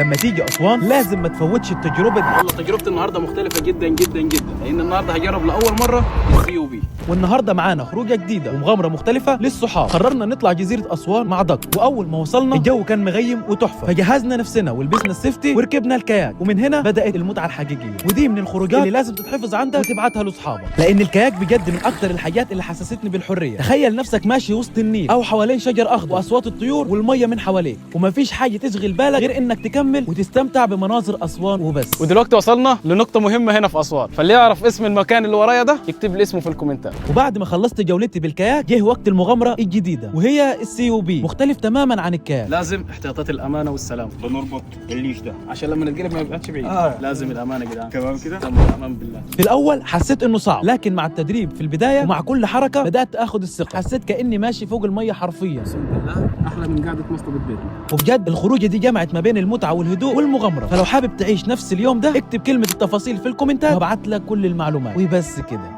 لما تيجي اسوان لازم ما تفوتش التجربة دي. والله تجربه النهارده مختلفة جدا جدا جدا، لان النهارده هجرب لاول مرة ال CUP. والنهارده معانا خروجه جديدة ومغامره مختلفة للصحاب. قررنا نطلع جزيرة اسوان مع دك، واول ما وصلنا الجو كان مغيم وتحفه، فجهزنا نفسنا ولبسنا ال safety وركبنا الكاياك، ومن هنا بدات المتعة الحقيقية. ودي من الخروجات اللي لازم تتحفظ عندك وتبعتها لاصحابك، لان الكاياك بجد من اكتر الحاجات اللي حسستني بالحرية. تخيل نفسك ماشي وسط النيل او حوالين شجر اخضر واصوات الطيور والمية من حواليك، ومفيش حاجة تشغل بالك غير انك تكمل وتستمتع بمناظر اسوان وبس. ودلوقتي وصلنا لنقطة مهمة هنا في اسوان، فاللي يعرف اسم المكان اللي ورايا ده يكتب لي اسمه في الكومنتات. وبعد ما خلصت جولتي بالكاياك جه وقت المغامرة الجديدة، وهي ال CUP، مختلف تماما عن الكاياك. لازم احتياطات الامانة والسلامة، بنربط ال leash ده عشان لما نتقلب ما يبقاش بعيد. لازم الامانة يا جدعان. تمام كده. تمام امان بالله. في الاول حسيت انه صعب، لكن مع التدريب في البداية ومع كل حركة بدات اخد الثقة. حسيت كاني ماشي فوق المية حرفيا. اقسم بالله احلى من قعدة مصطبه بيتنا. وبجد الخروجه دي جمعت ما بين المتعة والهدوء والمغامره. فلو حابب تعيش نفس اليوم ده اكتب كلمة التفاصيل في الكومنتات وابعت لك كل المعلومات. وبس كده.